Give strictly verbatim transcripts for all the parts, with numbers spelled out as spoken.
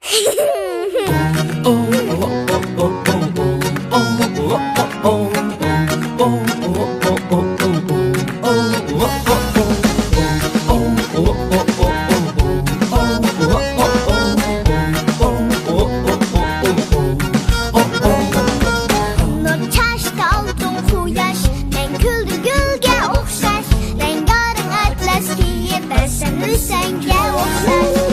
نۇر چاچتى ئالتۇن قۇياش، مەن كۈلدۈم گۈلگە ئوخشاش، رەڭگارەڭ ئەتلەس كىيىپ بەرسەم ئۆسەڭگە ئوخشاش.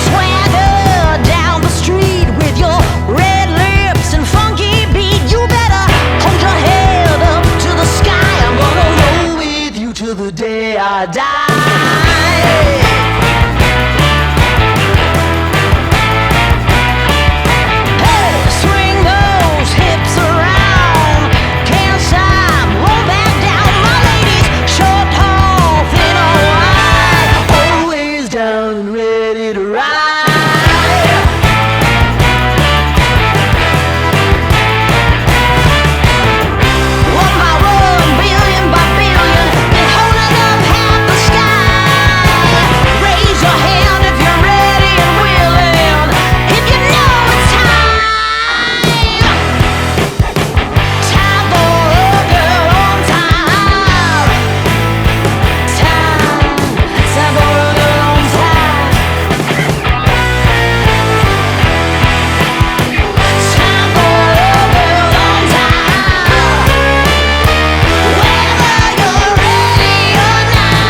Swagger down the street with your red lips and funky beat. You better hold your head up to the sky. I'm gonna roll with you till the day I die. Hey, swing those hips around. Can't stop, won't back down. My ladies, short, tall, thin or wide, always down and ready to ride. One by one, billion by billion, they're holding up half the sky. Raise your hand if you're ready and willing, if you know it's time. Time for a girl on time. Time, time for a girl on time. Time for a girl on time. Whether you're ready or not.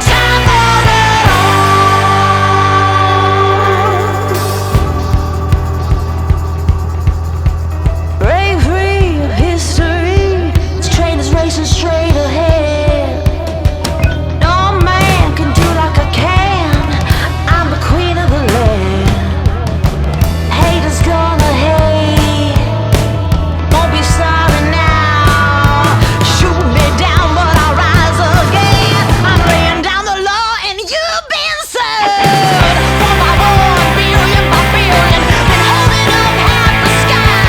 Time for a girl on. Break free of history. This train is racing straight ahead. No man can do like I can. I'm the queen of the land. Haters gonna hate. Won't be sorry now. Shoot me down, but I'll rise again. I'm laying down the law and you've been served. One by one, billion by billion, been holding up half the sky.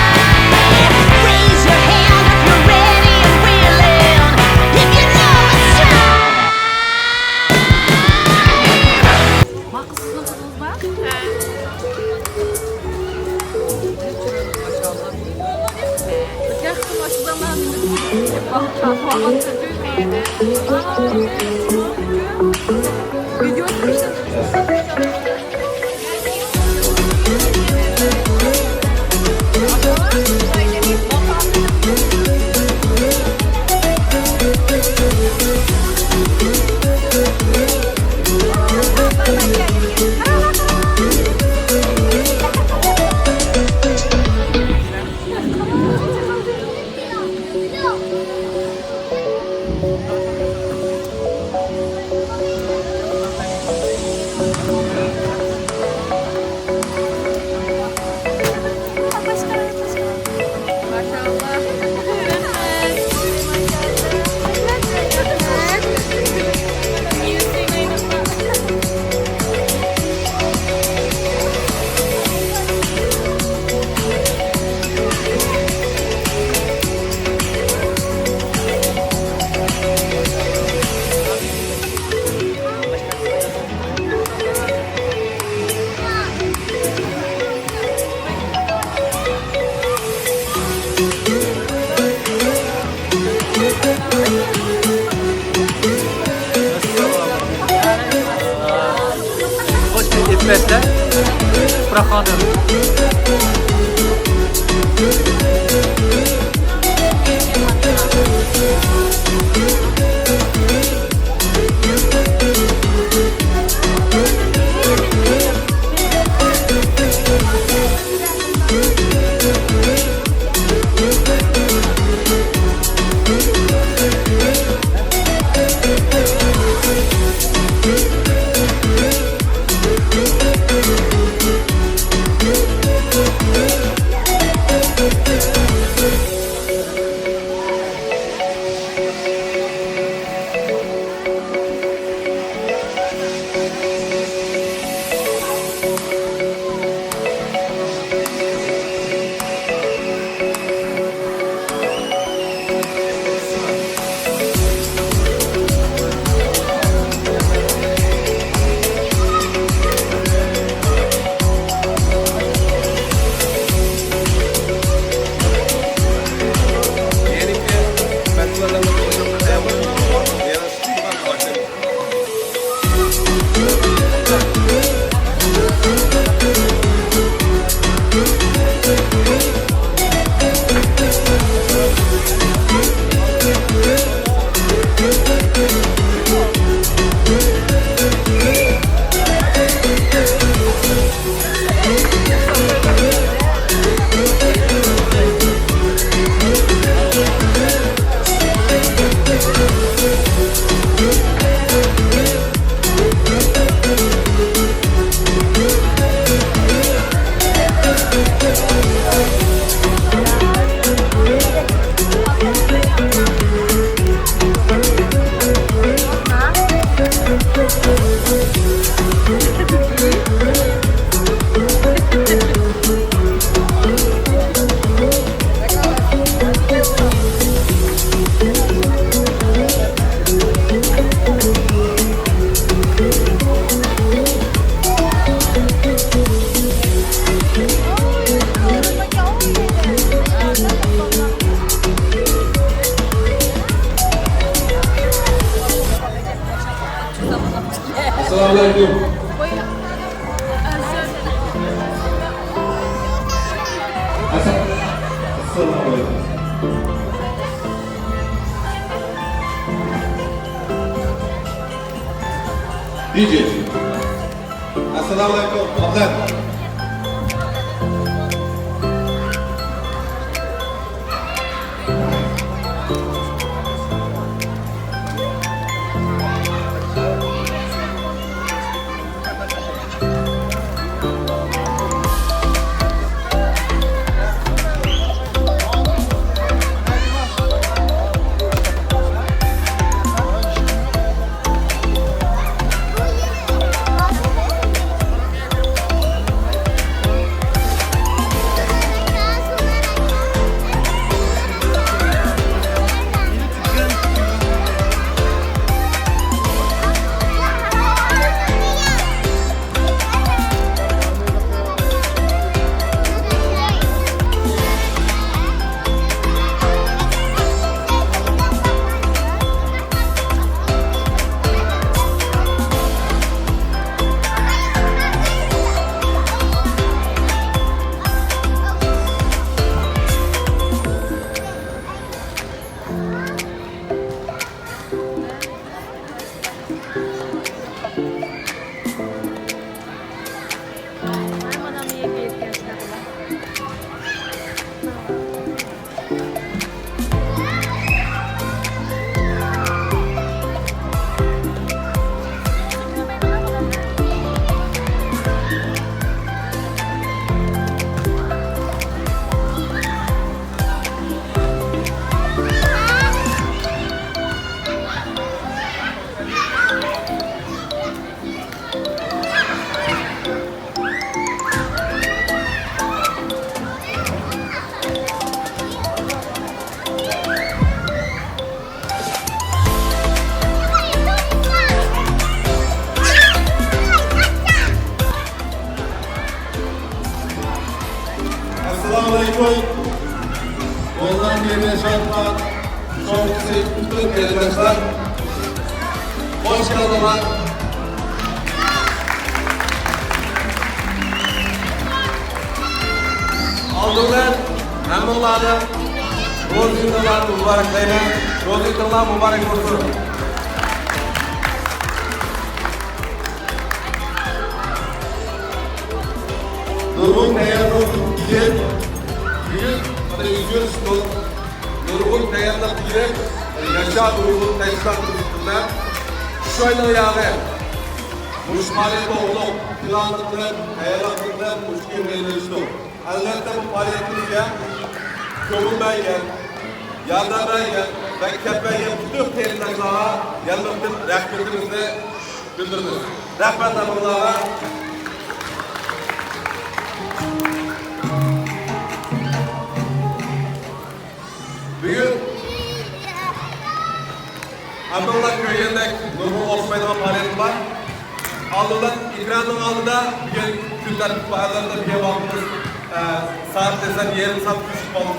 Raise your hand if you're ready and willing, if you know it's time. خوش ئېپەتلەر، سۇپرا خانىم. ئەسسالامۇ ئەلەيكۇم. دىجەي. ئەسسالامۇ ئەلەيكۇم، ئابلەت. ئەسسالامۇ ئەلەيكۇم. گوللاندىيە شادلىق شوۋقىسى پۈتۈن قېرىنداشلار. خوش كەلدىڭلار. ئالدى بىلەن ھەممىڭلارنى روزا ھېيتىڭلارنى مۇبارەكلەيمەن. روزا ھېيتىڭلار مۇبارەك بولسۇن. نۇرغۇن تەييارلىق كېلىپ، بۈگۈن مانا يۈز يۈرۈش بولۇپ، نۇرغۇن تەييارلىق كېلىپ، ياشا نۇرغۇن تەشكىلات تۈزۈپتىمىز. شۇ ئاينىڭ ياغى، مۇشۇ پائالىيەت توغرۇلۇق پىلانلىق بىلەن، تەييارلىق بىلەن مۇشۇ كۈن بىلەن ئەلۋەتتە، بۇ پائالىيىتىمىزگە كۆڭۈل بەرگەن، ياردەم بەرگەن ۋە كەپ بەرگەن پۈتۈن قېرىنداشلارغا يەنە بىر قېتىم رەھمىتىمىزنى بىلدۈرىمىز. رەھمەت ھەممىڭلارغا. بۈگۈن ھەممىڭلار كۆرگەندەك نۇرغۇن ئوخشىمايدىغان پائالىيەت بار. ئالدىدا ئېكراننىڭ ئالدىدا بۈگۈن كۈن تەرتىپ پائالىيەتلىرىدە بۈگۈن ۋاقتىمىز، ئە، سائەت دېسەم يېرىم سائەت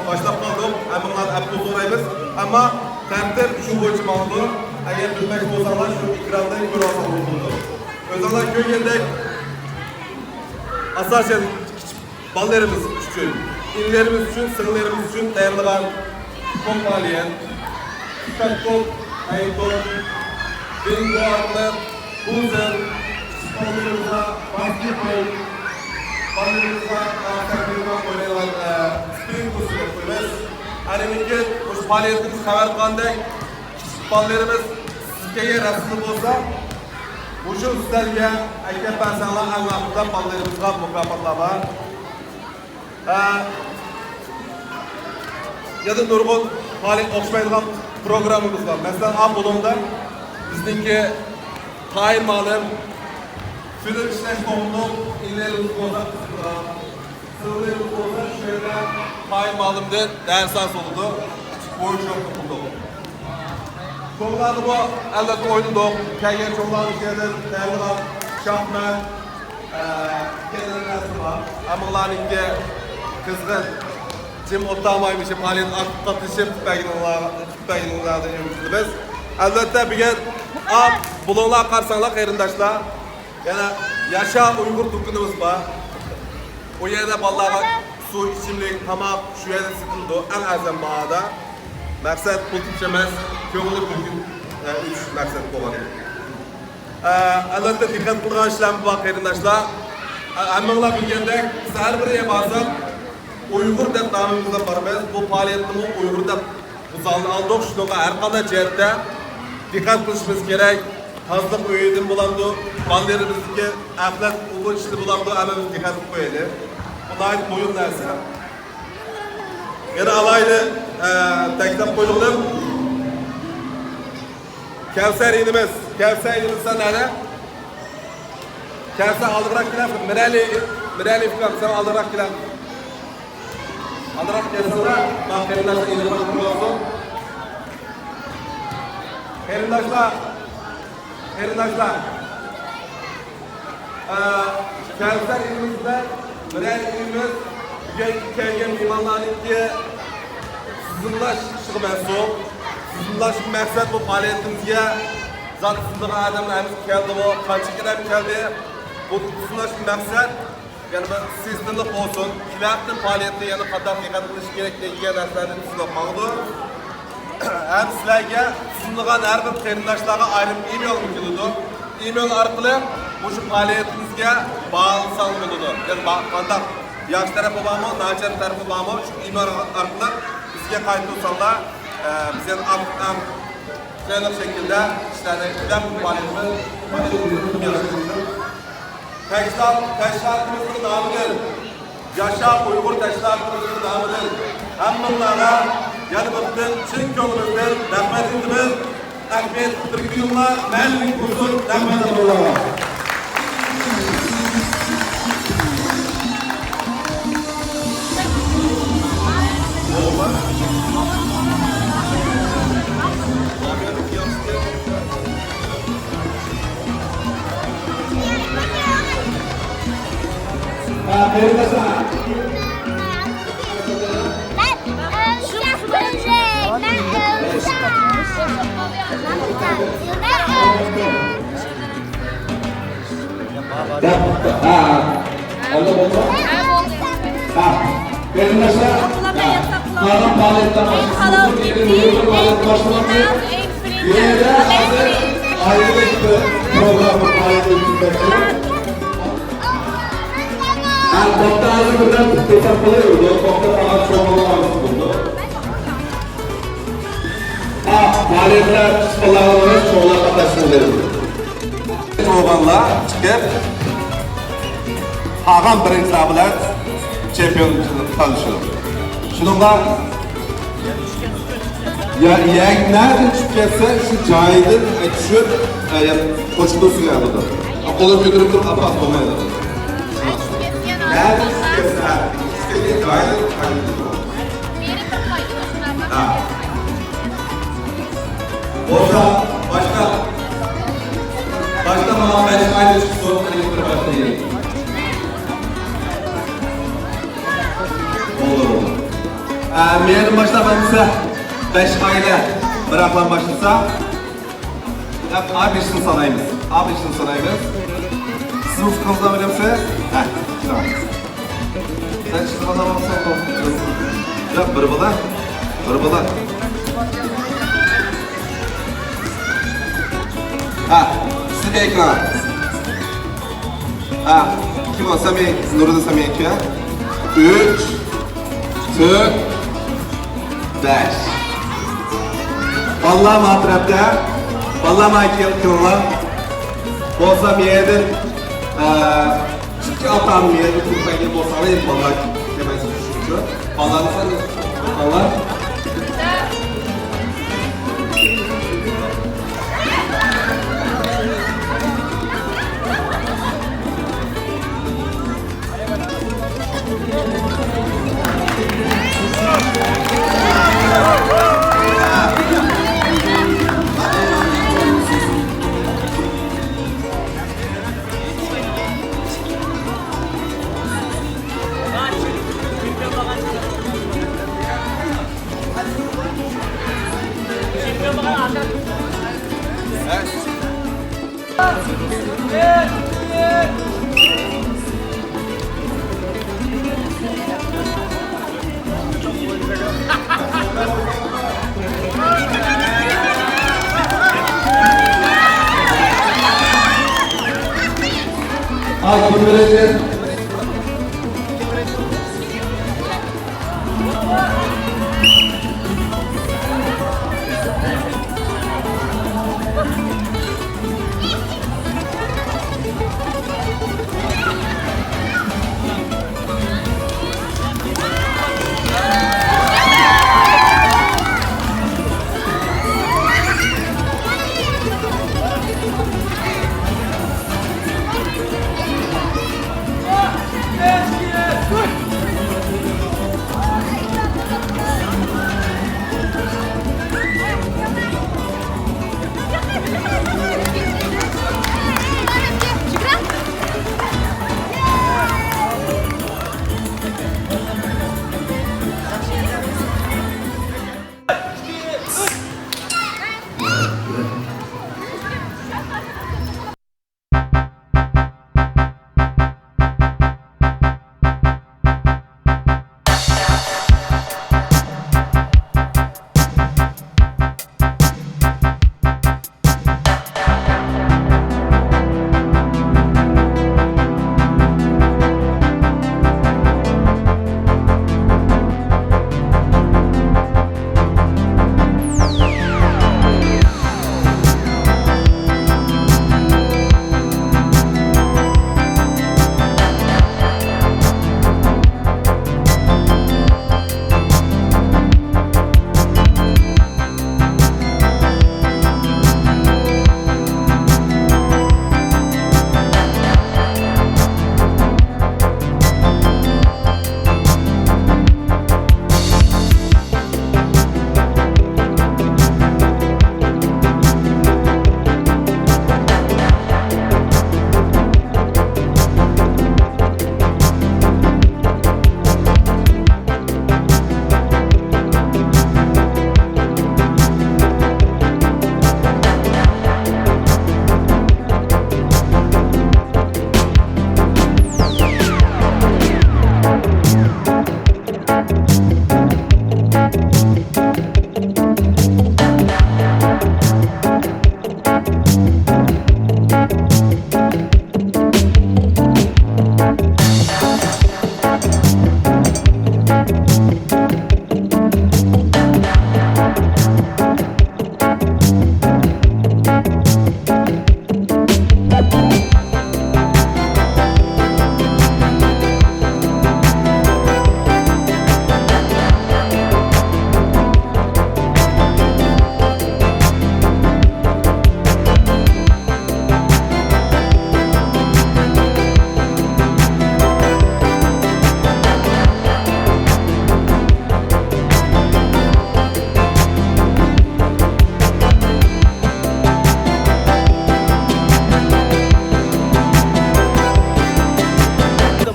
باشلاپ قالدۇق. ھەممىڭلاردىن ئەپۇ سورايمىز. ئەمما تەرتىپ شۇ بويىچە ماڭىدۇ. ئەگەر بىلمەكچى بولساڭلار شۇ ئېكراندا كۆرۈۋالساڭلار بولىدۇ. ئۆزۈڭلار كۆرگەندەك ئاساسەن كىچىك بالىلىرىمىز ئۈچۈن، ئىنىلىرىمىز ئۈچۈن، سىڭىللىرىمىز ئۈچۈن تەييارلىغان چوڭ پائالىيەت. ئىپپەت توپ، ھەي توپ، بىنگو ئارقىلىق بۇ زال كىچىك بالىلىرىمىزغا باستى قويۇپ، بالىلىرىمىزغا ئوينايدىغان، ئە، سپرىنت كوسىدۇر قويىمىز. ئەنە مۇشۇ پائالىيەتتىن خەۋەر قىلغاندەك، كىچىك بالىلىرىمىز سىزگە رەسىمدە بولسا، مۇشۇ ئۈستەلگە ئەكەپ بەرسەڭلار، ئەڭ ئاخىرىدا بالىلىرىمىزغا مۇكاپاتلار بار. ھە، يەنە نۇرغۇن پائالىيەت ئوخشىمايدىغان پروگراممىمىز بار. مەسىلەن، ئا بۇلۇڭدا بىزنىڭكى تاھىر مۇئەللىم فىلىم ئىشلەش توغرۇلۇق ئىلگىرىلىك بولسا، سىلۋېر بولسا شۇ يەردە تاھىر مۇئەللىمدىن دەرس ئالسا بولىدۇ. بۇ ئىشنى قىلدۇق. چوڭلارنىمۇ ئەلۋەتتە ئوينىدۇق. كەلگەن چوڭلارنىڭ ئىچىدىن تەييارلىغان شاھمەت، ئە، كەلگەن نەرسە بار. ھەممىڭلارنىڭكى قىزغىن، جىم ئولتۇرماي مۇشۇ پائالىيەتكە ئاكتىپ قاتنىشىپ بەرگىنىڭلار-، بەرگىنىڭلاردىن ئۈمىد قىلىمىز. ئەلۋەتتە بۈگۈن، ئا، بۇلۇڭلارغا قارىساڭلار قېرىنداشلار، يەنە ياشا ئۇيغۇر دۇكىنىمىز بار. ئۇ يەردە بالىلارغا سۇ، ئىچىملىك، تاماق شۇ يەردە سېتىلىدۇ، ئەڭ ئەرزان باھادا. مەقسەت پۇل تېپىش ئەمەس، كۆڭۈللۈك بىر كۈن، ئە، ئۆتۈش مەقسەت بولغان ئىدى. ئە، ئەلۋەتتە، دىققەت قىلىدىغان ئىشلارمۇ بار، قېرىنداشلار. ئە، ھەممىڭلار بىلگەندەك، بىز ھەر بىر يەرگە بارساق، ئۇيغۇر دەپ نامىمىز بىلەن بارىمىز. بۇ پائالىيەتنىمۇ ئۇيغۇر دەپ بۇ زالنى ئالدۇق. شۇنىڭغا ھەر قانداق جەھەتتە دىققەت قىلىشىمىز كېرەك. تازىلىق ئۆيىدىن بولامدۇ، بالىلىرىمىزنىڭكى ئەخلەت ئۇلىنىشىنى بولامدۇ، ھەممىمىز دىققەت قىلىپ قويايلى. بۇ ناھايىتى مۇھىم نەرسە. يەنە ئالايلى، ئە، تەكىتلەپ قويدۇم. كەۋسەر ئىنىمىز، كەۋسەر ئىنىمىز سەن نەدە؟ كەۋسەر ئالدىراق كېلە، مىرەلى، مىرەلى ئۇكام سەن ئالدىراق كېلە. ئالدىراق كەلسەڭلار، مانا قېرىنداشلار ئىنىم بولسۇن. قېرىنداشلار، قېرىنداشلار. ئە، كەۋسەر ئىنىمىز بىلەن بىرەر ئىنىمىز بۈگۈنكى كەلگەن مېھمانلارنىڭكى تىزىملاش ئىشىغا مەسئۇل. تىزىملاش مەقسەت بۇ پائالىيىتىمىزگە زات تىزىملىغان ئادەملەر ھەممىسى كەلدىمۇ؟ قانچە ئادەم كەلدى؟ بۇ تىزىملاش مەقسەت يەنە بىر سىستېمىلىق بولسۇن. كېلەر قېتىم پائالىيەتتە يەنە قانداق دىققەت قىلىش كېرەك دېگەن نەرسىلەرنى تۈزۈپ ماڭىدۇ. ھەم سىلەرگە تىزىملىغان ھەر بىر قېرىنداشلارغا ئايرىم ئىمېيلمۇ كېلىدۇ. ئىمېيل ئارقىلىق مۇشۇ پائالىيىتىمىزگە باھالىساڭلار بولىدۇ. يەنى با-، قانداق ياخشى تەرىپى بارمۇ، ناچار تەرىپى بارمۇ، شۇ ئىمېيل ئارقىلىق بىزگە قايتۇرساڭلار، ئە، بىز يەنە ئام-، ئام-، قېنىق شەكىلدە ئىشلارنى ئىشلەپ پائالىيىتىمىز، پائالىيىتىمىزنى ياخشى تەشكىلات-، تەشكىلاتىمىزنىڭ نامىدىن، ياشا ئۇيغۇر تەشكىلاتىمىزنىڭ نامىدىن ھەممىڭلارغا يەنە بىر قېتىم چىن كۆڭلىمىزدىن رەھمەت ئېيتىمىز. ئەھمىيەتلىك بىر كۈنۈڭلار مەڭگۈلۈك بولسۇن. رەھمەت ھەممىڭلارغا. ھە. قېرىنداشلار، قالغان پائالىيەتلەر باشلىنىپ، يەنە مۇھىم پائالىيەت باشلىنىۋاتىدۇ. يەنە ھازىر ئايرىلىش بىر پروگرامما پائالىيەت ئۆتكۈزمەكچى. ھە، بولدى، ھازىر بىردەم توختاپ قالايلى، توختاپ قالغان چوڭلارنىڭ ئارىسىدا بولىدۇ. ھە، پائالىيەتلەر قىسقىلارغا چوڭلار قاتناشسۇن دەيمىز. بولغانلار چىقىپ، قالغان بىرىنچىلەر بىلەن چېمپىيونچىلىققا تالىشىدۇ. شۇنىڭغا يا، يا، نەدىن چۈشۈپ كەتسە، شۇ جايىدىن، ئە، چۈشۈپ، ئە، يا، قوشۇلۇپ سۈرەلىدۇ. قولىنى كۆتۈرۈپ تۇرۇپ، ئاپا، بولمايدۇ. نەدىن چۈشۈپ كەتسە، چۈشۈپ كەتكەن جايىدىن قايتىدۇ. ھە. بولسا، باشتا، باشتا ماڭا بەش ئاينى چىقسۇن، قېنى بىر باشلايلى. بولدى، بولدى. ئە، مەندىن باشلاپ ئەمسە بەش ئاينى بىراقلا باشلىسا، دەپ، ئا بېشىنى سانايمىز. ئا بېشىنى سانايمىز. سىز ئۇتقانسىلەر ئوينامسىز؟ ھە، شۇنداق. سەن چىققاندا بولسا، ياق، بىر بالا، بىر بالا. ھە، سىز ئېكران. ھە، كىم ئۇ؟ سامى، نۇرىدىن سامى ئەكە. ئۈچ، تۆت، بەش. بالىلار ما تەرەپتە. بالىلار ما كېلىڭلار. بولسا مەيەردىن، ئە، ئىككى ئاتا-ئانا مەيەردىن تۇرۇپ كەلگەن بولساڭلار، بالىلار كەلمەيسىز چۈشۈنۈشكە. بالىلارنى سەل توختاڭلار.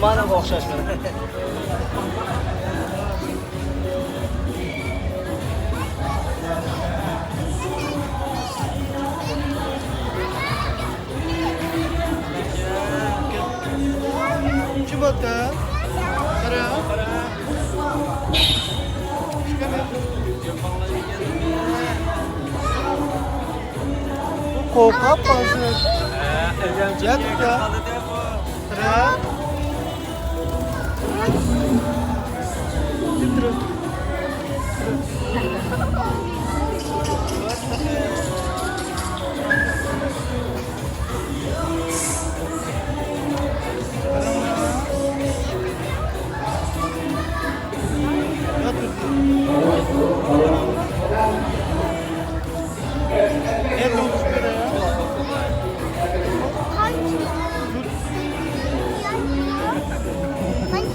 مانا ئوخشاش. كىم ئاتتى؟ قارا. قورقۇپ قالدى. ياتتى. قارا.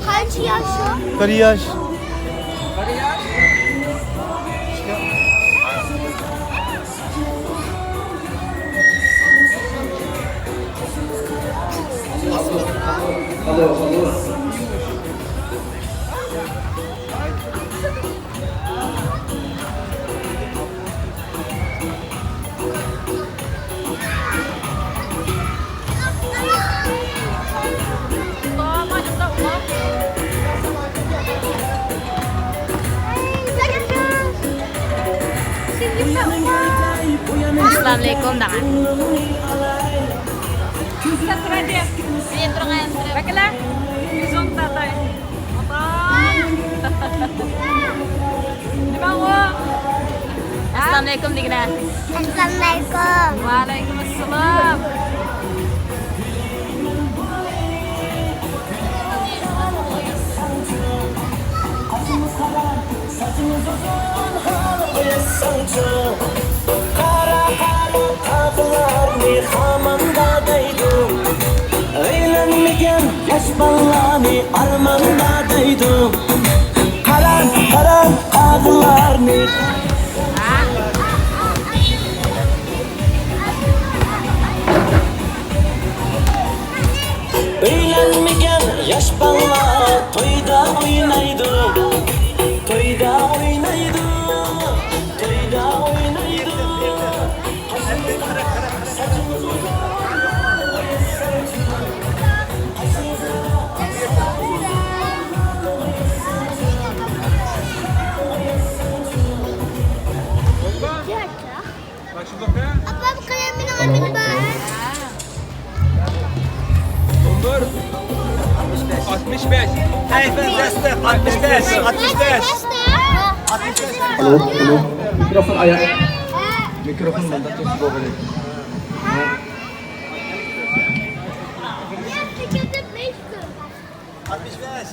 قانچە ياش ئۇ؟ بىر ياش. ئەسسالامۇئەلەيكۇم دەڭ. ۋەكىللەر، يۈزۈڭ تارتاي. نېمە ئۇ؟ ئەسسالامۇئەلەيكۇم دېگىنە. ئەسسالامۇئەلەيكۇم. ۋەئەلەيكۇم ئەسسالام. ساچىڭىز ئۇزۇن ھالقىسىڭچۇ، قارا، قارا تاغلارنى خاماندا دەيدۇ. ئۆيلەنمىگەن ياش بالىلارنى ئارماندا دەيدۇ. قارا، قارا تاغلارنى. ئۆيلەنمىگەن ياش بالىلار تويدا ئوينايدۇ، تويدا ئوينايدۇ، تويدا ئوينايدۇ. ئاپام قەلەم بىلەن ئالمىدى بار. ئون بىر. ئاتمىش بەش. ئەي، بەس، بەس، ئاتمىش بەش، ئاتمىش بەش. ئالو، ئالو. مىكروفون ئايا. مىكروفون ماندا تۇرسا بولغىلى. ئاتمىش بەش.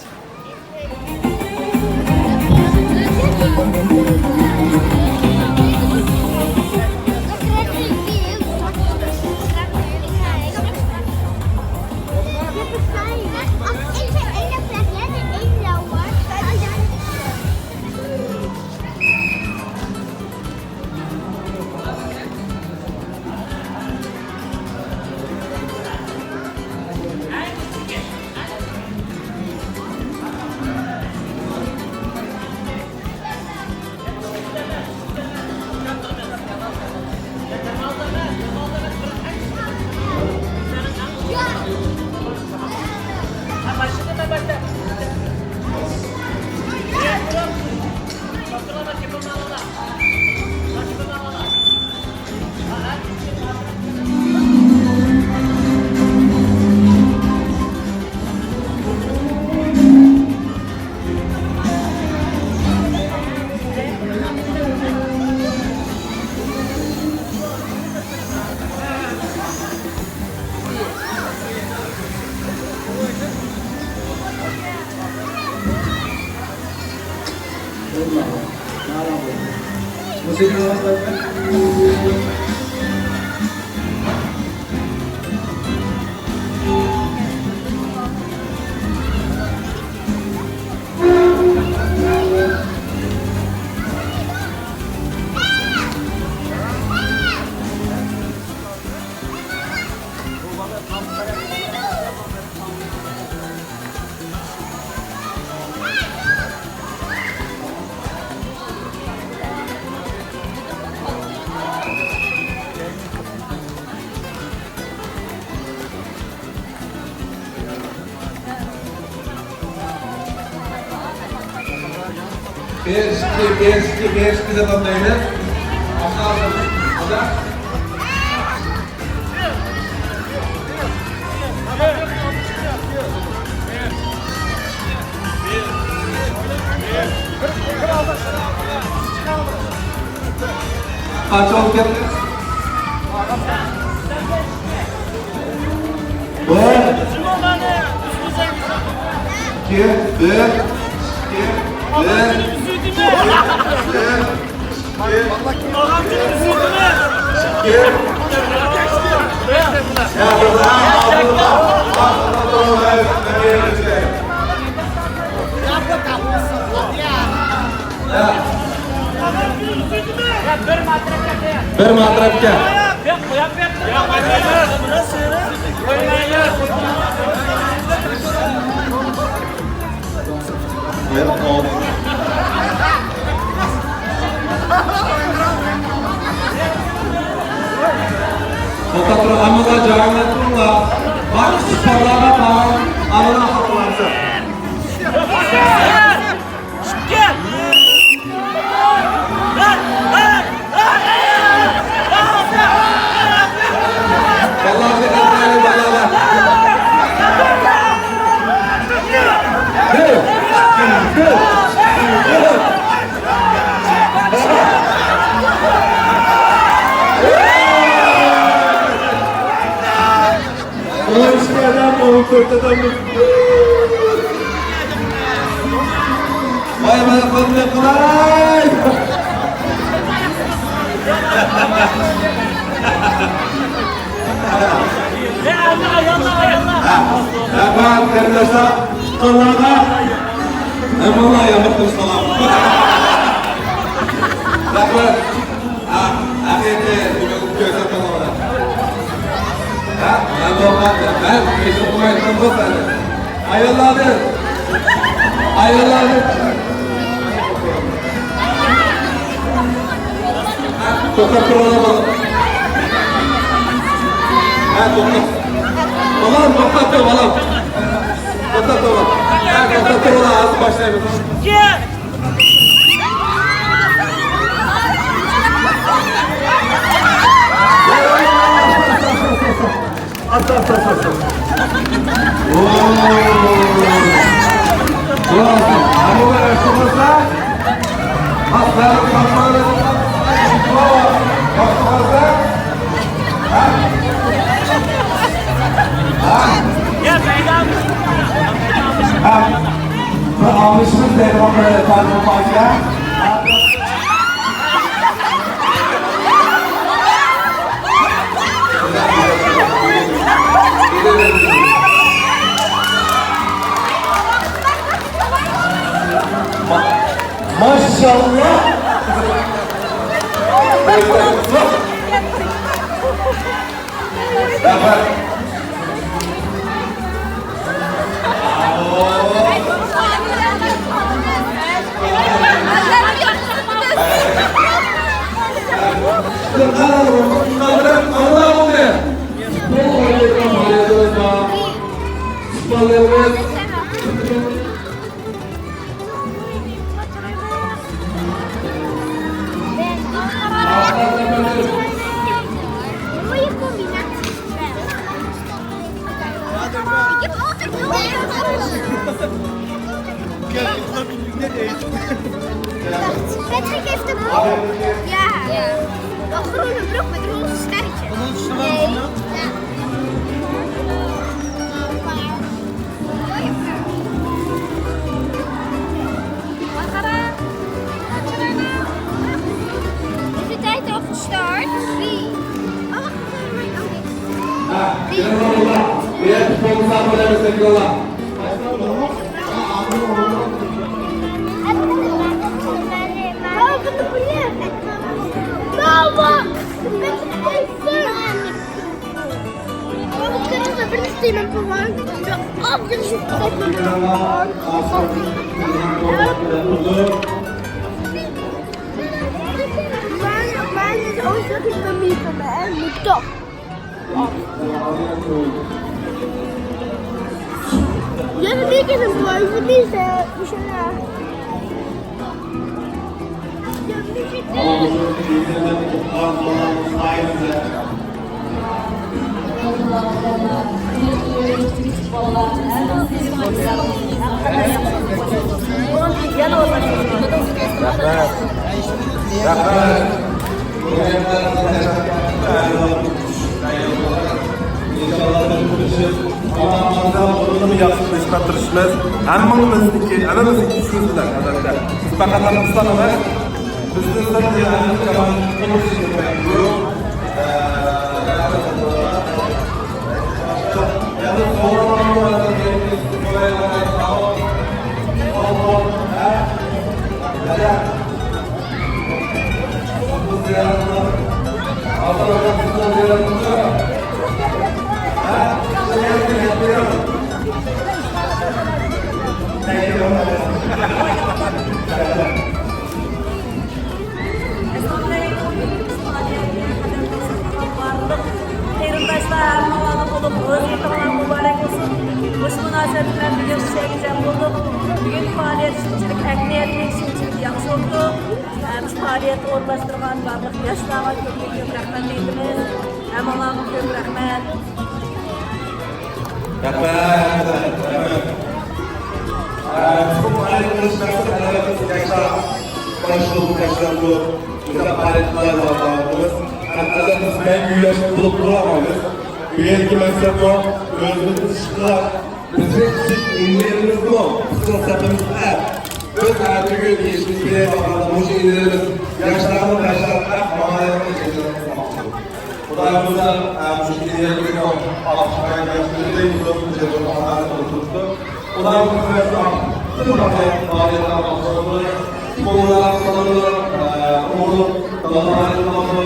بېرىشتى، بېرىشتى، بېرىشتى دەپ ئاتايلى. قانچە بولۇپ كەتتى؟ بىر. ئىككى، بىر، ئىككى، بىر، ئىككى، بىر. بىر ماترەپكە. توختاپ تۇرۇڭ، ھەممىڭلار جايىڭلاردا تۇرۇڭلار. بار كىچىك بالىلارغا قارىڭ، ئانىلار خاپىلانسۇن. بالىلار، دىققەت قىلىڭ، بالىلار. ۋاي، مانا قىلدى، قىلاي. رەھمەت، قېرىنداشلار، تۇتقانلارغا ھەممىڭلارغا يامىقىم سالام. رەھمەت. ھە، ھەقىقىي بۈگۈن كۆرسەتمىدىڭلار. ھە، مەن بولغان، مەن كېسىپ قويۇپ قويدۇم سەن. ئاياللاردىن. ئاياللاردىن. ھە، توختاپ تۇرۇڭلار، بالام. ھە، توختاپ. بالام، توختاپ تۇر، بالام. توختاپ تۇر، بالام. ھە، توختاپ تۇرۇڭلار، ھازىر باشلايمىز. ئاستا، ئاستا، ئاستا، ئاستا. ۋوو. ۋوو. ئەمما ئەسلىمىزدە ئاستا، ئاستا، ئاستا. ھە؟ ھە؟ ھە؟ بىر ئاڭلىشىمىز دەيدىغان بىر تارىخىي پاجىئە. ماشاللا. Patrick heeft de bal. Ja. Ja. Wel gewoon een blok met roze sterretjes. Nee. Ja. Is het tijd al gestart? Wie? Oh, wacht, wacht, wacht, wacht. Mama! Mama! Mama! Mama! Mine, mine is ook nog een beetje een mieter, hè? Moet toch. Ja, dat is een boy, dat is, eh, Michelle. رەھمەت. رەھمەت. ئىنشاللا بىز تىرىشىپ، ئاللا خالىسا ئورۇننى ياخشى قىلىشقا تىرىشىمىز. ھەممىڭلارنىڭكى، ھەممىمىزنىڭكى كۈچىمىز بىلەن، ئەلۋەتتە. بىز پەقەت ئىسلام ئەمەس، بىزدىن سىرت يەنە كمان قۇرۇلۇش كېرەك. ئەسسالامۇئەلەيكۇم. بارلىق قېرىنداشلار، ھەممىڭلارنى بولۇپ، روزا ھېيتىڭلار مۇبارەك بولسۇن. مۇشۇ مۇناسىۋەت بىلەن بۈگۈن مۇشۇ يەرگە جەم بولدۇق. بۈگۈنكى پائالىيەت شۇنچىلىك ئەھمىيەتلىك، شۇنچىلىك ياخشى بولدى. ھەم شۇ پائالىيەتتە ئورۇنلاشتۇرغان بارلىق ياشلارغا كۆپتىن كۆپ رەھمەتنى ئېيتىمىز. ھەممىڭلارغا كۆپ رەھمەت. رەھمەت، رەھمەت. ئە، بۇ پائالىيەت قىلىش مەقسىتى، ئەلۋەتتە، ياشلار باشلىق، ياشلار بۇ گۈزەل پائالىيەت قىلايدىغان. ھەم ئەلۋەتتە، بىز مەڭگۈ ياش بولۇپ تۇرالمايمىز. بۇ يەردىكى مەقسەت بار، ئۆزىمىزنى ئىشقا، بىزنىڭ كىچىك ئىنىلىرىمىزمۇ بىزنىڭ سېپىمىزدە. بىز ئەتىگۈن يېشىلكىگە بارغاندا مۇشۇ ئىنىلىرىمىز، ياشلارنى باشلاپ ئەپ ماڭايلىقىنى چېچىلىپ قالماقچى. خۇدايىمىزدا مۇشۇ ئىنىلىرىمىزنىڭ ئاپىشقايان ياشلىرىنى بىز چېچىلىپ قالماقچى. خۇدايىمىز بىزگە ئاپىشقايان بالىلارنى، بالىلارنى، ئوغۇل، دالا، بالىلارنى،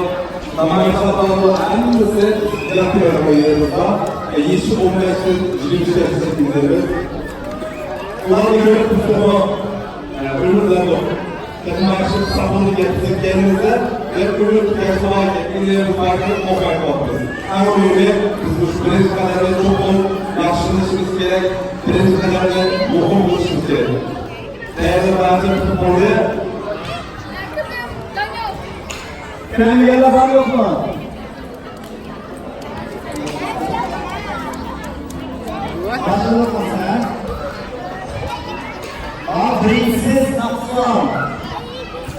نامايىشلار بولىدۇ، ھەممىسى ياخشى يېرىمىزغا، يېشى ئون بەشتىن يىگىرمە ئۈچ ياشقىچە كىرگۈزىمىز. ئۇلارنى كۆرۈپ بىزمۇ ئۈمىدلەندۇق. تېخىمۇ ياخشى ساقلىنىپ كەتكەنلىكىمىزدە، بىر ئۈمىد ياشىغان يەتكەنلىرىمىز باركى ئوقۇپ قاپتۇ. ئەڭ مۇھىمى، بىز مۇشۇ بىرىنچى قەدەمنى چوقۇم ياخشىلىنىشىمىز كېرەك، بىرىنچى قەدەمنى مۇقىم قىلىشىمىز كېرەك. دەيەرلىك بارچە پۇتبولنى كۆرمىگەنلەر بار يوقمۇ؟ باشلىدۇق ھە؟ ئا، بىرىنچىسى ساقسان.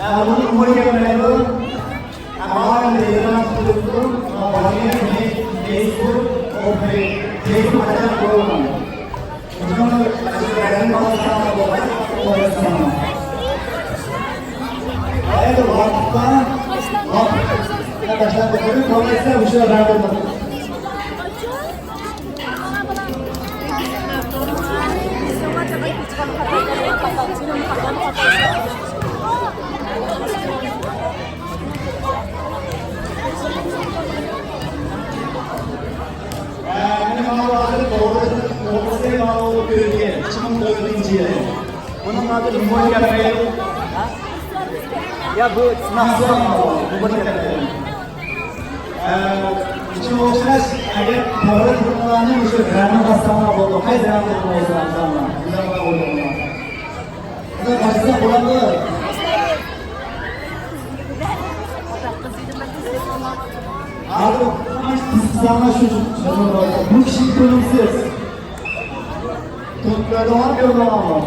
ئا، بۇنى ئۇمۇر كەلمەيدۇ. ئا، بارىنى يىغىناپ تۇرۇپتۇ. ئا، بارىنى فېيسبۇك، ئوكەي. فېيسبۇك ئاچاق قويۇلغان. مانا ھازىر توغرىسى، توغرىسى مانا كۆرۈنگەن ئىككى مىڭ تۆتىنچى يىلى. بۇنىڭ ھازىر نومۇر كەلمەيدۇ. يا بۇ سىناق، نومۇر كەلمەيدۇ. ئە، شۇنىڭغا ئوخشاش، ئەگەر توغرا تۇرغانلارنى مۇشۇ رەڭنى باسساڭلار بولىدۇ. قايسى رەڭ تۇرغان بولسا، ئەرزانلا. بىزلەر بۇنى ئويلىمىغان. بىزلەر باشلىساق بولامدۇ؟ ھازىر قىزىقساڭلار شۇ، شۇ، شۇ، بۇ كىشى تونۇمسىز. تونۇپ كۆردۈڭلارمۇ، كۆرمىگەنمۇ؟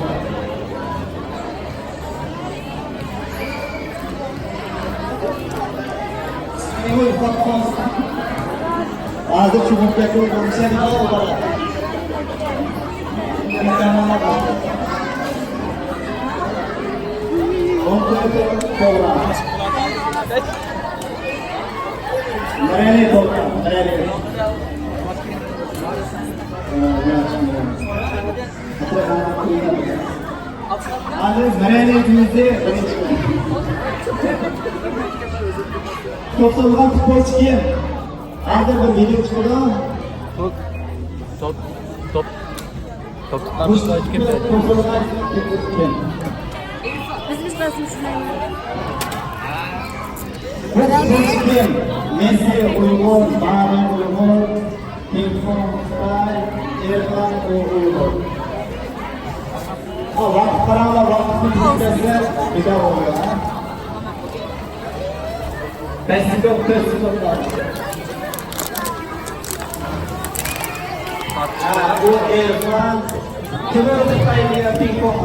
ھازىر چوقۇم كەتتى، كۆرۈشەيلى، بالا. مەرەلى توپتا، مەرەلى. ھازىر مەرەلى ئۆزى بىرىنچى. توپلىغان پۇتبولچى كىم؟ ھازىر بىر ۋىدېئو چىقىدۇ. توپ، توپ، توپ، توپ تۇتقان پۇتبولچى كىم؟ توپلىغان پۇتبولچى كىم؟ بىز، بىز باسمىسىز؟ بۇ پۇتبولچى كىم؟ مېسسى ئۇيغۇر، مارىن ئۇيغۇر، پىڭفېڭ خىتاي، ئېرفان ئۇيغۇر. ھا، ۋاقىت قاراڭلار، ۋاقىتنى كۈتكەنسىلەر، بىكار بولىدۇ، ھە؟ بەش سېكۇنت، تۆت سېكۇنت قالدى. ھا، بۇ ئېرفان. كىم ئۆتۈپ قايتىدىغان پىڭفېڭ؟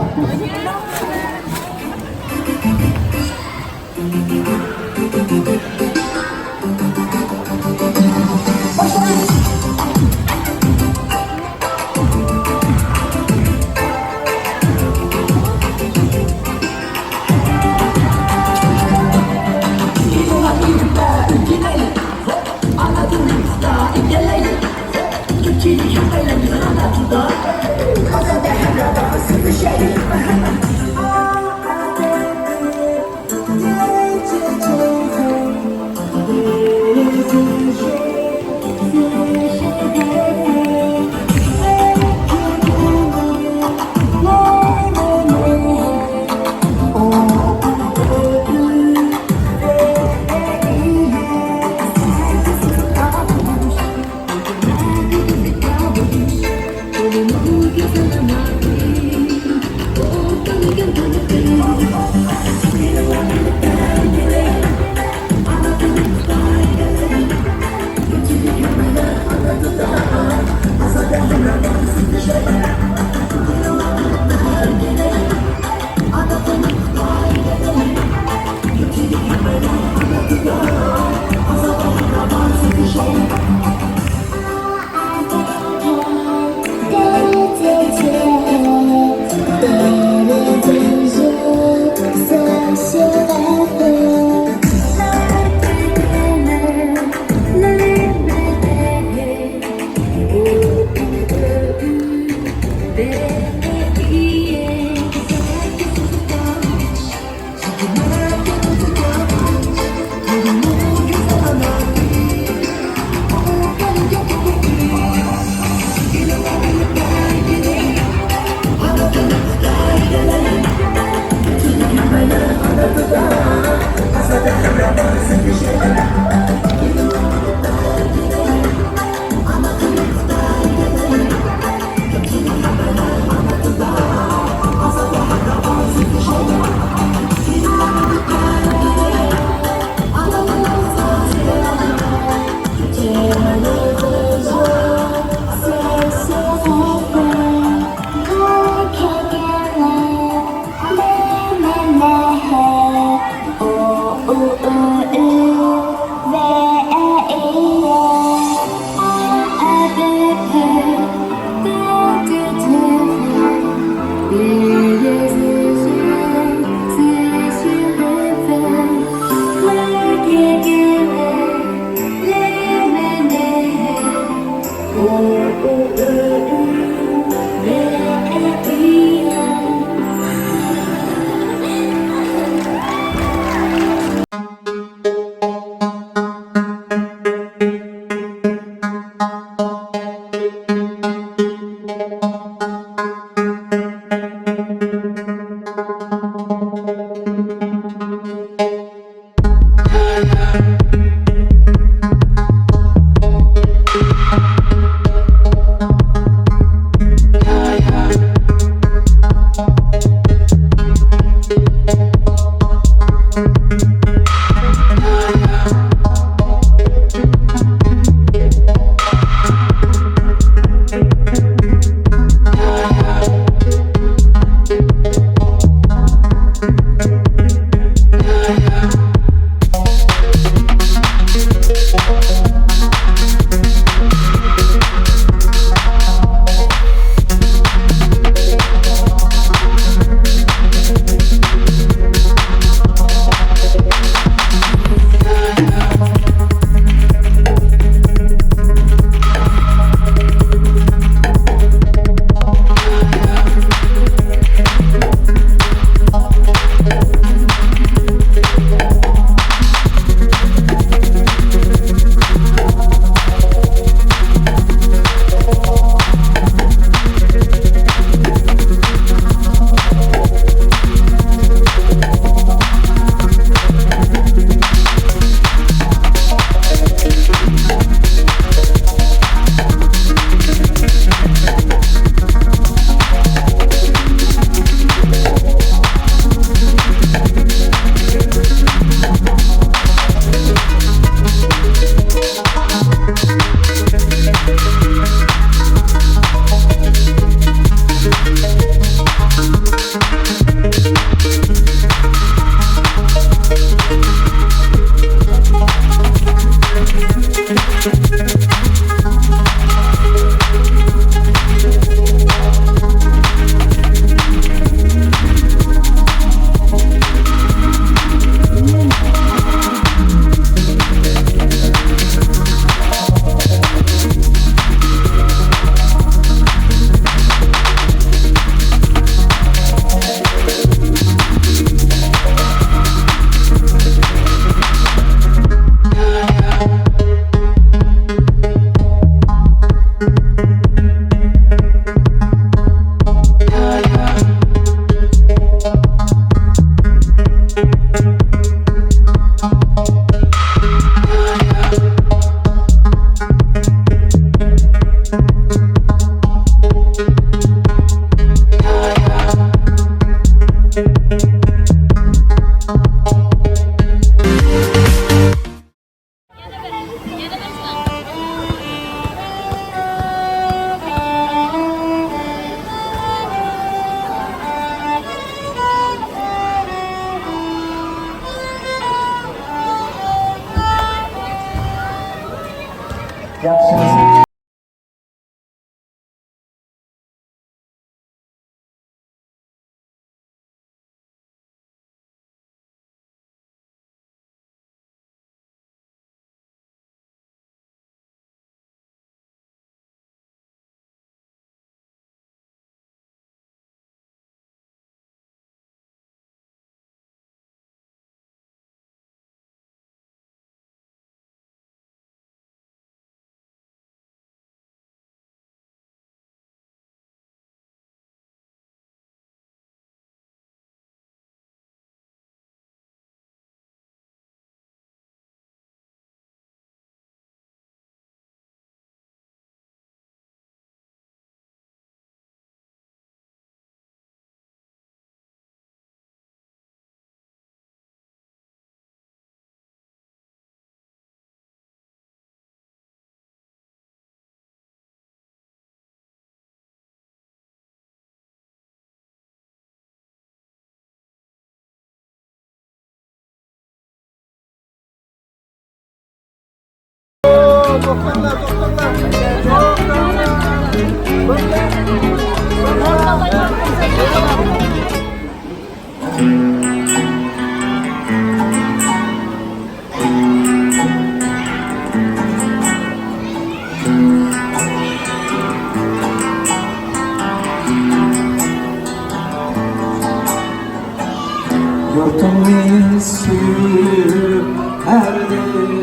يۇرتۇمنى سۆيۈپ ھەردەم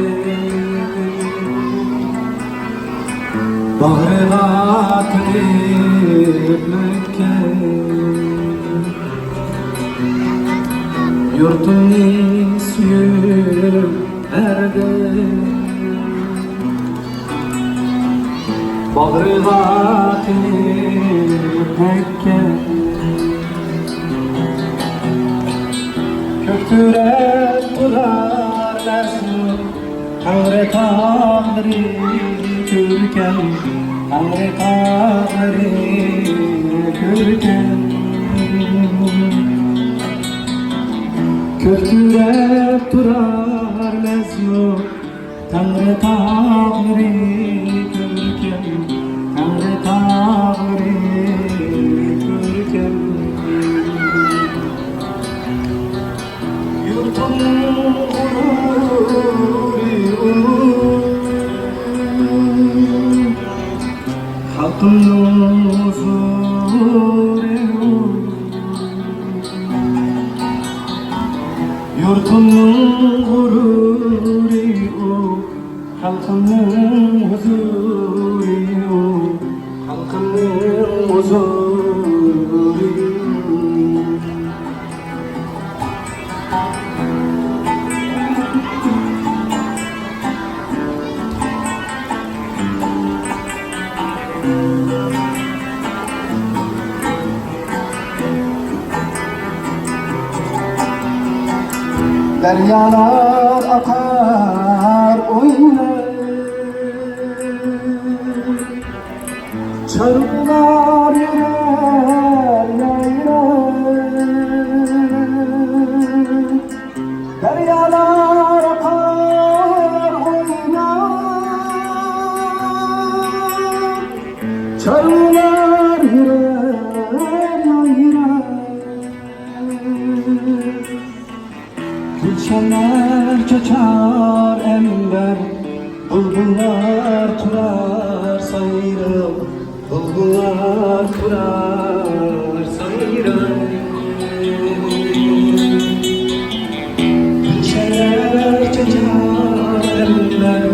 باغرىغا تىقىپ مەككە. يۇرتۇمنى سۆيۈپ ھەردەم باغرىغا تىقىپ مەككە. كۆك كۆرۈپ تۇرار مەزمۇت، تەڭرى تاغلىرى كۆركەم، تەڭرى تاغلىرى كۆركەم. كۆرۈپ تۇرار مەزمۇت، تەڭرى تاغلىرى كۆركەم، تەڭرى تاغلىرى كۆركەم. يۇرتۇمنىڭ غۇرۇرى ئۇلۇغ، خەلقىمنىڭ ھۇزۇرى ئۇلۇغ. يۇرتۇمنىڭ غۇرۇرى ئۇ، خەلقىمنىڭ ھۇزۇرى ئۇ، خەلقىمنىڭ ھۇزۇرى ئۇ. دەريالار ئاقار ئويناپ، چارۋىلار يۈرەر يايراپ. دەريالار ئاقار ئويناپ، چارۋىلار يۈرەر يايراپ. گۈلشەنلەر چاچار ئەمبەر، بۇلبۇللار تۇرار سايراپ. بۇلبۇللار تۇرار سايراپ، گۈلشەنلەر چاچار ئەمبەر.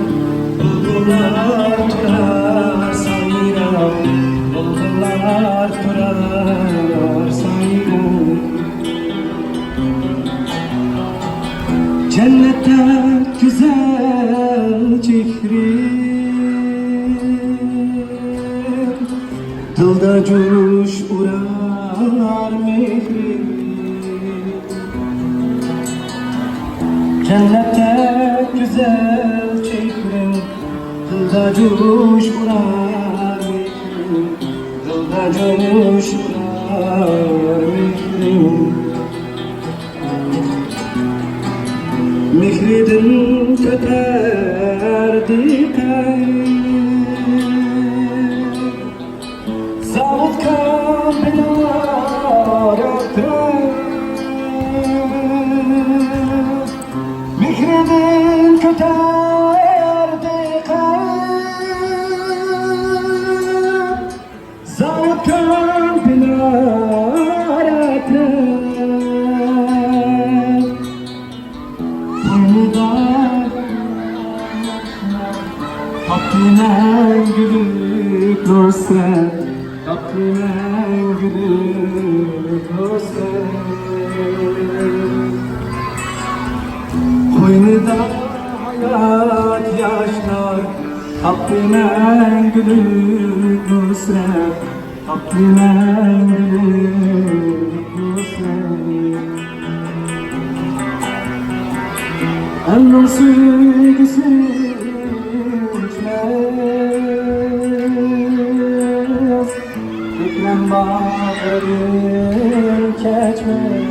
بۇلبۇللار تۇرار سايراپ، بۇلبۇللار تۇرار سايراپ. جەننەتتەك گۈزەل چېھرىڭ، دىلدا جۇش ئۇرار مېھرىڭ. جەننەتتەك گۈزەل چېھرىڭ، دىلدا جۇش ئۇرار مېھرىڭ، دىلدا جۇش ئۇرار مېھرىڭ. مېھرىدىن كۆتەردى قەيس، زاۋۇت كومبىنات ئەترەت. مېھرىدىن كۆتەردى قەيس، زاۋۇت كومبىنات ئەترەت. قوينىدا تاپتى مەڭگۈلۈك نۇسرەت، تاپتى مەڭگۈلۈك نۇسرەت. قوينىدا ھايات ياشلار، تاپتى مەڭگۈلۈك نۇسرەت، تاپتى مەڭگۈلۈك نۇسرەت. ئەلنىڭ سۆيگۈسى ئۆچمەس، كۆكلەم باغرىدىن كەچمەس.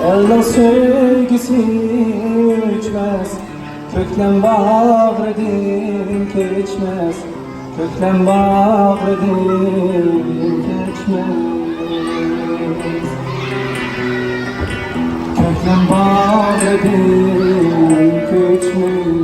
ئەلنىڭ سۆيگۈسى ئۆچمەس، كۆكلەم باغرىدىن كەچمەس، كۆكلەم باغرىدىن كەچمەس، كۆكلەم باغرىدىن كەچمەس.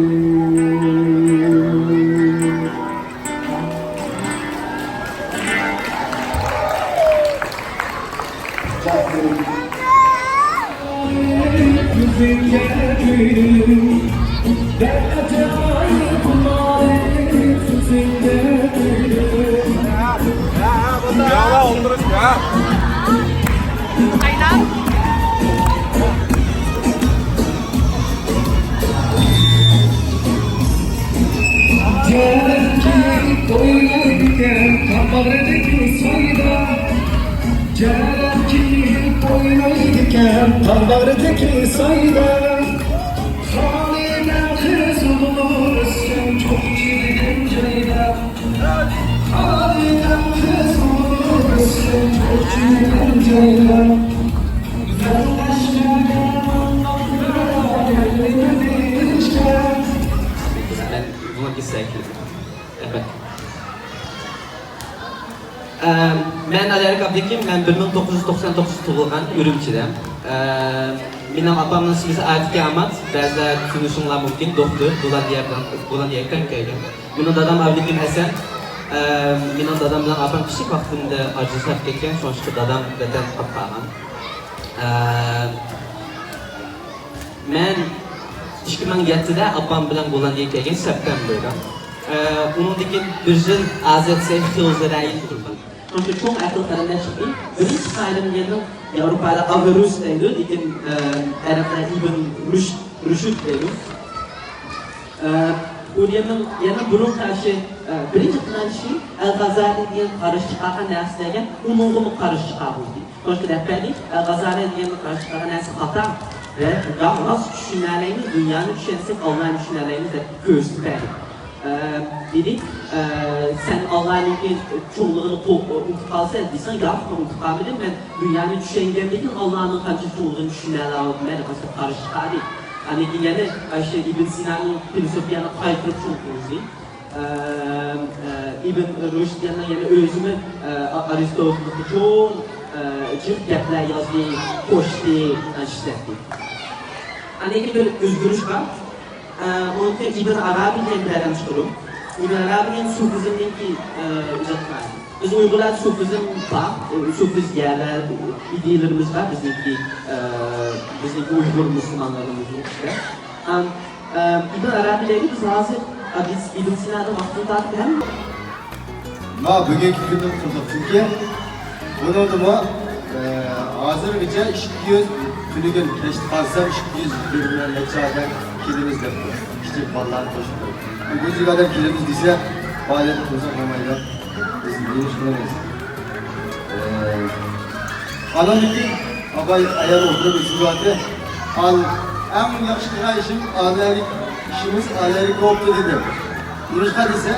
جەرەتكى ئوينايدىكەن تاغ باغرىدىكى سايدا. جەرەتكى تاغ باغرىدىكى سايدا، خالىدەم قىزىل ئۆسكەن چوقچىدىن جايدا. خالىدەم قىزىل ئۆسكەن چوقچىدىن جايدا. مەن بۇنىڭ كېسەك. ئەلۋەتتە. ئەم، مەن ئالىئەرك ئابدۇكېرىم، مەن بىر مىڭ توققۇز يۈز توقسان توققۇز تۇغۇلغان، ئۈرۈمچىدە. ئەم، مېنىڭ ئاپامنىڭ ئىسمى ئاتىكە ئامات، بەزىلەر تونۇشۇڭلار مۇمكىن، دوختۇر، گوللاندىيەدىن، گوللاندىيەگە كۆچۈپ كەلگەن. مېنىڭ دادام ئابدۇكېرىم ھەسەن. ئەم، مېنىڭ دادام بىلەن ئاپام كىچىك ۋاقتىمدا ئاجرىشىپ كەتكەن، شۇڭا دادام ۋەتەندىن قاپقالغان. ئەم، مەن ئىككى مىڭ يەتتىدە ئاپام بىلەن گوللاندىيەگە كەلگەن سەپتەمبىردە. ئە، ئۇنىڭدىن كېيىن بىر يىل ئازادسەن خىلزىرايىن تۇردۇم. شۇنچە چوڭ ئەقىل قېرىنداش چىقتى. بىرىنچى قائىدەم دېگەننىڭ ياۋروپادا ئاۋېروس دەيدۇ، لېكىن، ئە، ئەرەبلەر ئىبن رۇشد، رۇشد دەيدۇ. ئە، ئۇ دېگەننىڭ يەنە بۇرۇن قارىشى، ئە، بىرىنچى قىلغان ئىشى ئەل غازالى دېگەن قارشى چىقارغان نەرسە دېگەن، ئۇنىڭغىمۇ قارشى چىقارغۇزدى. شۇڭا دەپ بەردى، ئەل غازالى دېگەننى قارشى چىقارغان نەرسە خاتا. ۋە يا راست چۈشىنەلەيمىز، دۇنيانى چۈشەنسەك، ئاللانى چۈشىنەلەيمىز دەپ كۆرسىتىپ بەردى. ئە، دېدى، ئە، سەن ئاللانىڭكى چوڭلۇقىنى قو-، ئۇنتۇپ قالىسەن دېسەڭ، ياق، مەن ئۇنتۇپ قالمىدىم، مەن دۇنيانى چۈشەنگەندىكىن ئاللانىڭ قانچە چوڭلۇقىنى چۈشىنەلەيمەن دەپ قارشى چىقاردى. ئاندىن كېيىن يەنە ئاشۇ ئىبن سىنانىڭ فىلسوفىيەنى قايتۇرۇپ چوڭ قىلدى. ئىبن رۇشد يەنە ئۆزىمۇ ئارىستوتېلغا چوڭ جىق گەپلەر يازدى، قوشتى، ئىشلەتتى. ئاندىن كېيىن بىر ئۆزگىرىش بار. ئۇنىڭ ئۈچۈن ئىبن ئارابى دېگەن بىر ئادەم چىقىدۇ. ئىبن ئارابى دېگەن سۇفىزمنىڭكى ئىجادكارى. بىز ئۇيغۇرلاردا سۇفىزم بار، سۇفىز يەرلەر، ئىدىيىلىرىمىز بار. بىزنىڭكى، بىزنىڭكى ئۇيغۇر مۇسۇلمانلىرىمىزنىڭ ئىچىدە. ئىبن ئەرەبىلەرگە بىز ھازىر، ئە، بىز ئىبن سىنادىن ۋاقتىنى تارتىپ ھەم ما بۈگۈنكى كۈندە قىلدۇق، چۈنكى بۇنىڭدىمۇ، ئە، ھازىرغىچە ئىككى يۈز، تۈنۈگۈن كەچتە قارىسام، ئىككى يۈز يىگىرمە نەچچە ئادەم كېلىمىز دەپتۇ. كىچىك بالىلارنى قوشۇپ. بۇنچىلىك ئادەم كېلىمىز دېسە، پائالىيەت قىلساق بولمايدۇ. بىز نېمە ئىش قىلىمىز؟ ئاندىن كېيىن ئاپاي ئايال ئولتۇرۇپ ئېسىمگە ئالدى. ئەڭ ياخشى قىلغان ئىشىم ئالىيەلىك، ئىشىمىز ئالىيەلىك بوپتۇ دېدى. نېمىشقا دېسە،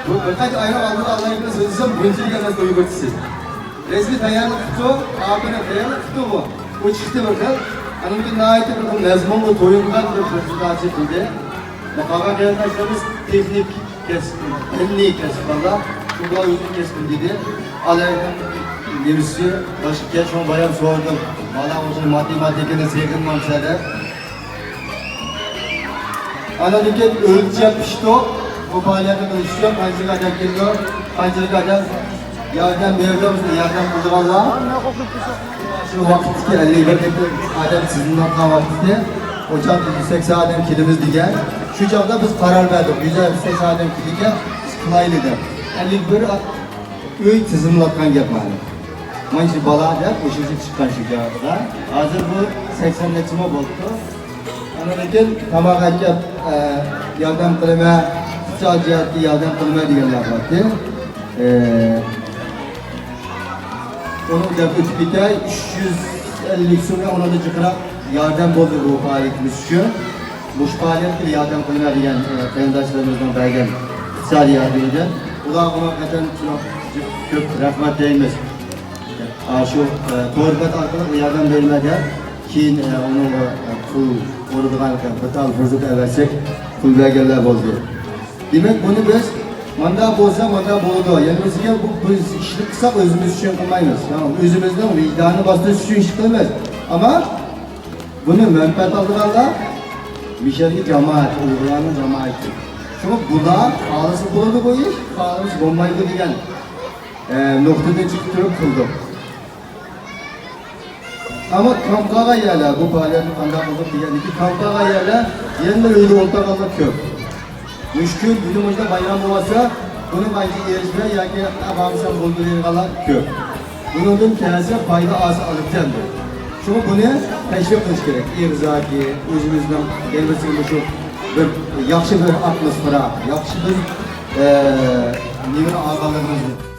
بۇ بىر قانچە ئاينىڭ ئالدىدا ئالىيەلىكنى سۆزلىسەم، بۇنچىلىك ئەمەس توي بىرسى. رەسمىي تەييارلىق قىپتۇ، ئاپىرىن تەييارلىق قىپتۇ بۇ. ئۇ چىقتى بىر خىل. ئاندىن كېيىن ناھايىتى بىر خىل مەزمۇنغا تويۇنغان بىر پرېزېنتاتسىيە قىلدى. قالغان قېرىنداشلىرىمىز تېخنىك كەسىپ، ئىلمىي كەسىپ بالىلار. شۇ بالا ئۆزىنىڭ كەسپىنى دېدى. ئالاينىڭ نېمىسى باشقا گەپ، شۇڭا بايام سورىدىم. بالا ئوشۇ ماتېماتىكىنى سېغىنمامسەن دەپ. ئاندىن كېيىن ئۆلچەپ پىشتۇق. بۇ پائالىيەتنى قىلىش ئۈچۈن قانچىلىك ئادەم كېلىدۇ؟ قانچىلىك ئادەم ياردەم بېرىدۇ، بىزگە ياردەم قىلىدىغانلار؟ شۇ ۋاقىتتىكى ئەللىك بىر ئادەم تىزىملاتقان ۋاقتىتى، ئۇ چاغدا يۈز سەكسەن ئادەم كېلىمىز دېگەن. شۇ چاغدا بىز قارار بەردۇق، يۈز سەكسەن ئادەم كېلىدىكەن، بىز قىلايلى دەپ. ئەللىك بىر ئۆي تىزىملاتقان گەپ مانا. مانا شۇ بالا دەپ، ئوشۇنچە چىققان شۇ چاغدا. ھازىر بۇ سەكسەن نەچچىمۇ بولۇپتۇ. ئاندىن كېيىن تاماق ئەكەپ، ئە، ياردەم قىلىمەن، ئىقتىساد جەھەتتە ياردەم قىلىمەن دېگەنلەر بارتى. ئە، ئۇنى دەپ ئۆتۈپ كېتەي، ئۈچ يۈز ئەللىك سومنى ئۇنىڭدىن جىقراق ياردەم بولدى بۇ پائالىيىتىمىز ئۈچۈن. مۇشۇ پائالىيەتكە ياردەم قىلىمەن دېگەن، ئە، قېرىنداشلىرىمىزنىڭ بەرگەن ئىقتىسادىي ياردىمىدىن ئۇلارغىمۇ ھەقىقەتەن چوڭ، كۆپ رەھمەت دەيمىز. ئاشۇ، ئە، تور بەت ئارقىلىق ياردەم بېرىمەن دەپ، كېيىن، ئە، ئۇنىڭغا، ئە، پۇل ئۇرىدىغان بىر تال پۇرسەت ئەۋەتسەك، پۇل بەرگەنلەر بولدى. دېمەك، بۇنى بىز مانداق بولسا، مانداق بولىدۇ. يەنە بىزگە بۇ، بىز ئىشنى قىلساق، ئۆزىمىز ئۈچۈن قىلمايمىز. يەنى ئۆزىمىزنىڭ ۋىجدانىنى باستۇرۇش ئۈچۈن ئىش قىلىمىز. ئەمما بۇنى مەنپەئەت ئالىدىغانلار مىشەلگە جامائەت، ئۇيغۇرلارنىڭ جامائىتى. شۇڭا بۇلار خالىسا بولىدۇ بۇ ئىش، خالىمىسا بولمايدۇ دېگەن، ئە، نۇقتىدىن چىقىپ تۇرۇپ قىلدۇق. ئەمما كامپ قالغان يەرلەر، بۇ پائالىيەتنى قانداق قىلدۇق دېگەندىكى كامپ قالغان يەرلەر يەنىلا ئۆيدە ئولتۇرغانلار كۆپ. مۇشۇ كۈن بۈگۈن مۇشۇنداق بايرام بولمىسا، بۇنىڭ قانچە ئېرىشمەي ياكى بارمىسام بولدى دەيدىغانلار كۆپ. بۇنىڭدىن كەلسە پايدا ئالسا ئالىدىكەن دەپ. شۇڭا بۇنى تەشۋىق قىلىش كېرەك. ئېغىز ياكى ئۆزىمىزنىڭ ئېغىزىغا مۇشۇ بىر ياخشى بىر ئاتموسفېرا، ياخشى بىر، ئە، نېمىنى ئالغانلىقىمىزنى.